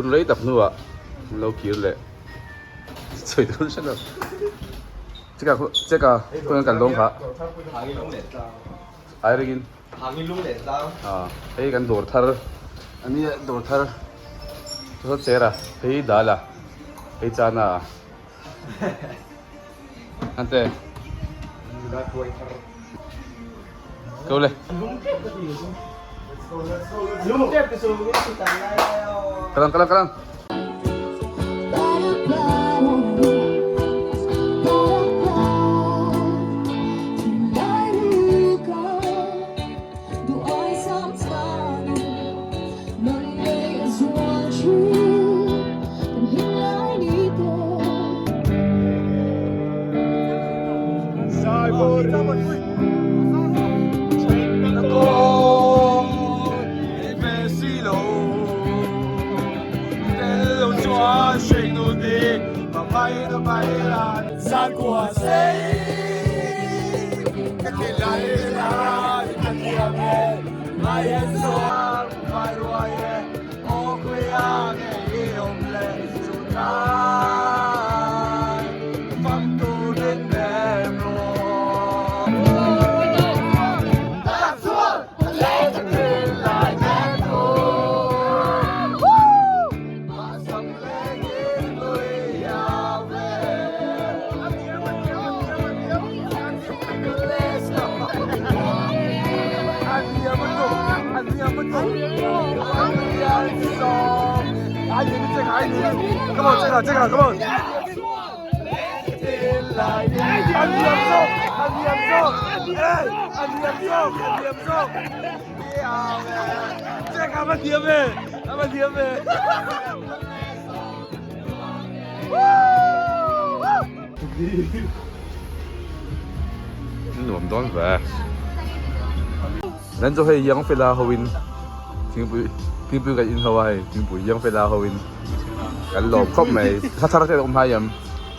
Hun rei tak hnuah an lo kir leh sawi tur hre lo. Cheka cheka khawnge kan lawng kha. Ai ringin. Ah hei kan dawr thar ania dawr thar chu chair a hei dal a hei chana a ante Go le. Kalang kalang kalang. Nuam dawn ve. Nan chu hei Young Fella ho in thingpui thingpui kan in ho a hei thingpui Young Fella ho in kan lawm khawp mai. Hla thar te awm hlai em?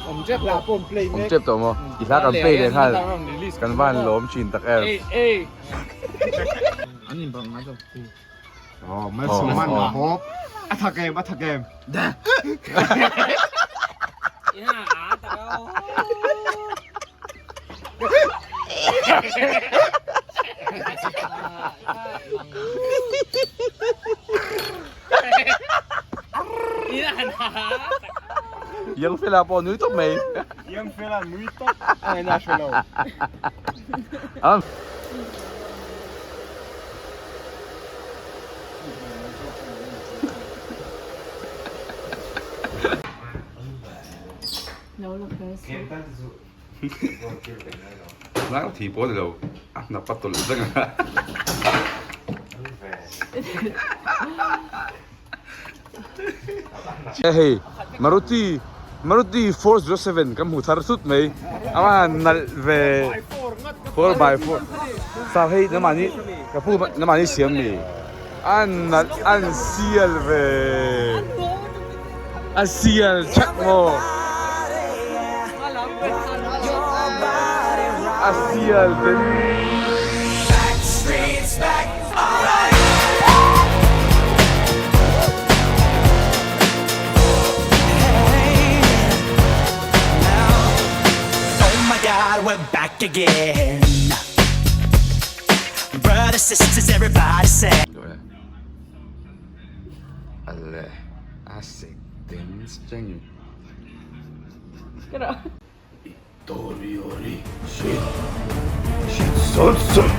Awm tep lah pawh an play mek. Awm tep tawh maw? I hla kan play leh nghal kan van lawm thin tak em. An inbak ngai lo. Oh, Malsawman a hawp. A thak em, a thak em. Young fella pawh nui tawp mai. Young fella nui tawp a ngaihna hre lo. Nang thi pawh ni lo a hnap a tawlh zeng a. Hei Maruti Maruti 407 kan hmu thar thut mai a van nalh ve 4x4 sir hei namahni ka pu namahni siam mi a nalh an sial ve a sial thak maw a sial den. Ale a sek den cheng. Tori ori shit shit son son.